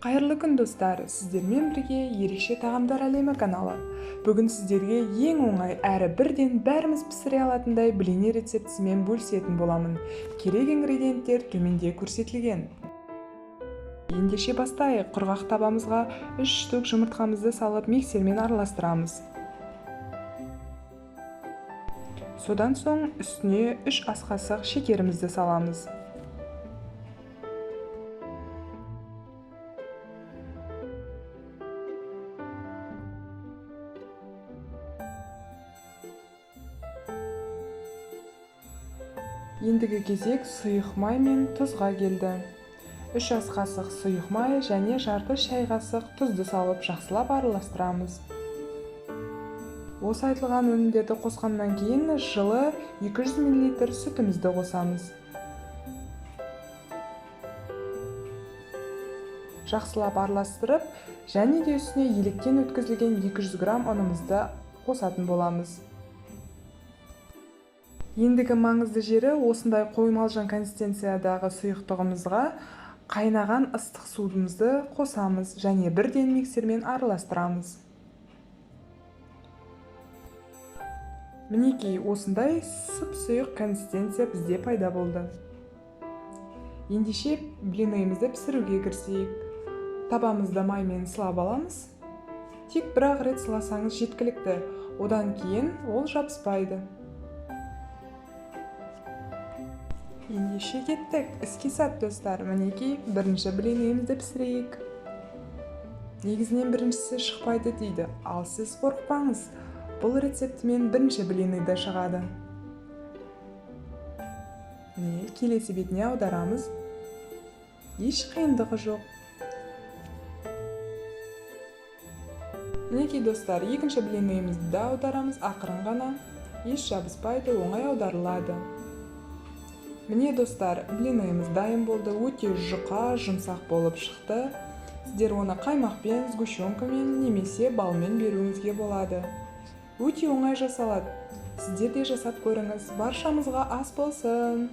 Қайырлы күн, достар! Сіздермен бірге Ерекше тағамдар әлемі каналы. Бүгін сіздерге ең оңай әрі бірден бәріміз пісіре алатындай блины рецептісімен бөлісетін боламын. Керек ингредиенттер төменде көрсетілген. Ендеше бастайық. Құрғақ табамызға 3 штук жұмыртқамызды салып, миксермен араластырамыз. Содан соң үстіне 3 ас қасық шекерімізді саламыз. Ендігі кезек сұйық май мен тұзға келді. 3 ас қасық сұйық май және жарты шай қасық тұзды салып, жақсылап араластырамыз. Осы айтылған өнімдерді қосқаннан кейін жылы 200 мл сүтімізді қосамыз. Жақсылап араластырып, және де үстіне електен өткізілген 200 грамм ұнымызды қосатын боламыз. Ендігі маңызды жері, осындай қоймалжың консистенциядағы сұйықтығымызға қайнаған ыстық суымызды қосамыз және бірден миксермен араластырамыз. Мінекей, осындай сұп-сұйық консистенция бізде пайда болды. Ендеше блинымызды пісіруге кірісейік. Табамызды маймен сылап аламыз. Тек бір-ақ рет сыласаңыз жеткілікті. Одан кейін ол жабыспайды. Ендеше кеттік. Іске сәт, достар. Мінекей, бірінші блинымызды пісірейік. Негізінен біріншісі шықпайды дейді. Ал сіз қорықпаңыз. Бұл рецептімен бірінші блины да шығады. Міне, келесі бетіне аударамыз. Еш қиындығы жоқ. Мінекей, достар, екінші блинымызды да аударамыз ақырын ғана. Еш жабыспайды, оңай аударылады. Міне, достар, блинымыз дайын болды. Өте жұқа, жұмсақ болып шықты. Сіздер оны қаймақпен, сгущенкамен немесе балмен беруіңізге болады. Өте оңай жасалады. Сіздер де жасап көріңіз. Баршамызға ас болсын.